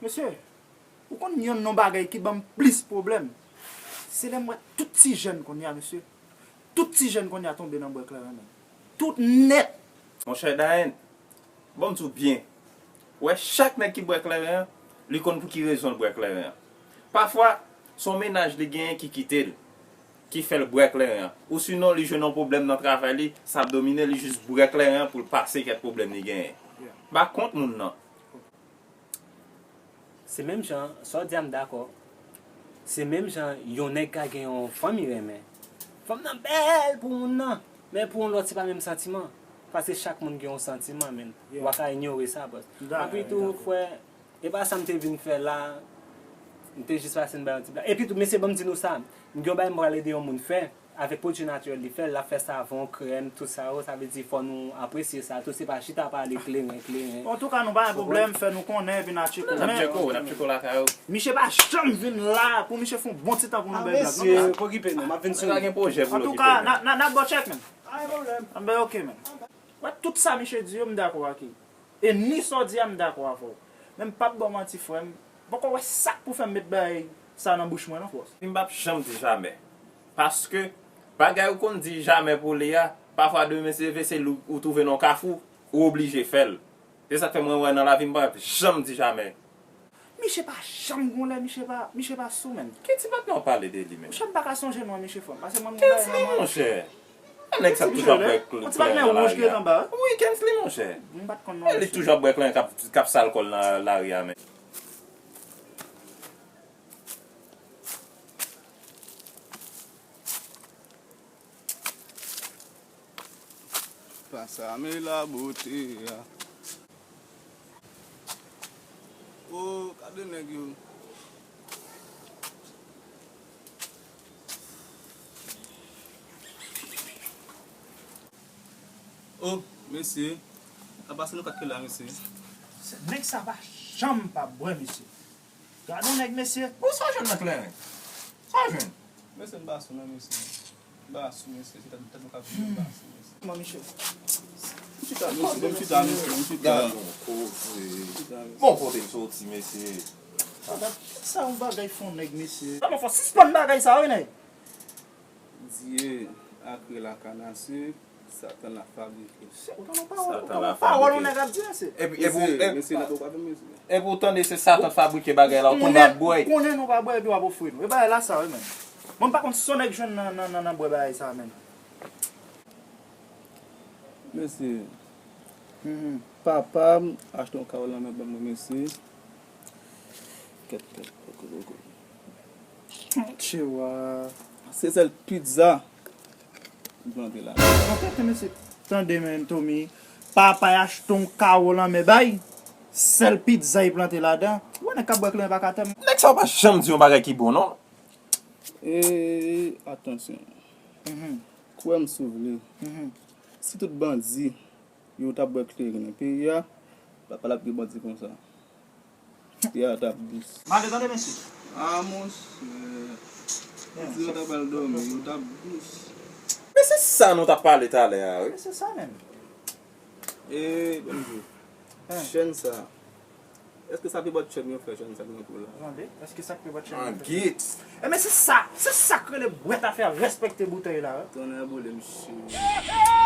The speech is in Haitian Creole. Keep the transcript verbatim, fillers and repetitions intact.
Mesye, ou konn yonn nan bagay ki ban m plis pwoblèm? Se lè m wè tout ti jèn kounye a, mesye. Tout ti jèn kounye a tonbe nan bwè kleren, menm. Tout nèt! Monchè Daen, ban m di w byen. Ou wè, chak nèg ki bwè kleren an, li konn pou ki rezon l bwè kleren an. Pafwa, se yon mennaj li genyen ki kite l, ki fè l bwè kleren an. Ou sinon, li jwenn yon pwoblèm nan travay li, sa ap domine, li jis bwè kleren an pou l pase kèk pwoblèm li genyen. M pa kont moun nan. Se menm jan, sa w di a m dakò. Se menm jan yon nèg ka gen yon fanm li renmen. Fanm nan bèl pou moun nan, men pou yon lòt se pa menm santiman. Paske chak moun gen yon santiman, men w pa ka inyore sa, bòs. Apitou, frè, e pa sa m te vin fè la, m te jis pase m bay yon ti blag. Epitou, mesye, ban m di nou sa, m gen yon bagay m pral ede yon moun fè. Avèk pwodui natirèl li fè l, l ap fè savon, krèm, tout sa yo, sa vle di fò nou apresye sa tou, se pa chita pale kleren, kleren. Antouka, nou pa gen pwoblèm, fè nou konnen, epi n a tcheko. N ap tcheko, n ap tcheko lakay ou. Miche pa janm vin la pou miche fè yon bon ti tan pou nou bay blag, non, mesye, pa okipe nou, m ap vin sou li. Antouka, n a, n a, n a ba w tchèk, menm. Pa gen pwoblèm. Anben, oke, menm. Wè, tout sa miche di yo, m dakò ak li. E ni sa w di a, m dakò avè w. Men m p ap ba w manti, frè m. M poko wè sa k pou fè m met bagay sa nan bouch mwen, non, frè. M p ap janm di jamè. Paske, bagay ou konn di jamè pou li a, pafwa demen se leve, se li ou twouve nan yon kafou, ou oblije fè l. Se sa k fè mwen wè nan lavi m pa janm di jamè. Miche pa janm gon lè, miche pa, miche pa sou, menm. Ki ti patnè w pale de li menm? Monchè, m pa ka sonje non miche, frè m. Paske mwen, m gen bagay nan mwen. Monchè. Nèg sa ap toujou ap bwè kleren nan lari a. Wi, Kensley, monchè. M pa t konn non. Li toujou ap bwè kleren k ap, k ap sal kò l nan lari a, men. Pase a, men la bote a. O, gade nèg yo. O, mesye. Sa pase nou kat kila, mesye. Nèg sa pa janm pa bwè, mesye. Gade yon nèg, mesye. Bon, sa w jwenn nan kleren? Sa w jwenn? Mesye, m pa sou non, mesye. M pa sou, mesye. Se tèt, tèt mwen k ap vire, m pa sou, mesye. Kòman, mesye? M chita, mesye. M chita, mesye. M chita. Gade yon koze. M chita, mesye. Bon, kote m soti, mesye. Sa, sa yon bagay fè yon nèg, mesye. Sa mwen fò sispann bagay sa, wi, nèg. Dye ak rela kanasye. Satan ap fabrike. Ou tande yon pawòl, ou tande yon pawòl yon nèg ap di, mesye. Epi, epi, mesye, mesye, n ap pran mesye. Epi ou tande se Satan fabrike bagay la, ou tonbe ap bwè. Ou konnen nou pa bwè epi w ap ofri nou. E bagay la sa, wi, menm. Mwen m pa konn sa yon nèg jwenn nan, nan, nan, nan bwè bagay sa, menm. Mesye, papa m achte yon kawo lanmè ban mwen, mesye. Kèt, kèt, poko, poko. Tchewa. Se sèl pizza. Plante la. Bon, tande, mesye. Tande, men, Tommy. Papa y achte yon kawo lanmè bay. Sèl pizza y plante ladan. Ou wè nèg k ap bwè kleren pa ka tann. Nèg sa yo pa janm di yon bagay ki bon, non. E, atansyon. Kwè m si w vle. Si tout bandi yo t ap bwè kleren nan peyi a, pa, pa t ap gen bandi konsa. Peyi a t ap dous. Mande, tande, mesye. A, monchè. Di yo t ap al dòmi, yo t ap dous. Men se sa nou t ap pale talè a, wi. Men se sa menm. E, bon, chèn sa. Èske sa pi bòt chèn yo fè chèn sa nou tou la? Tande, èske sa k pi bòt chèn yo fè? An git. E men se sa, se sa k rele bwèt afè respekte boutèy la, wi. Tonnè boule, mesye.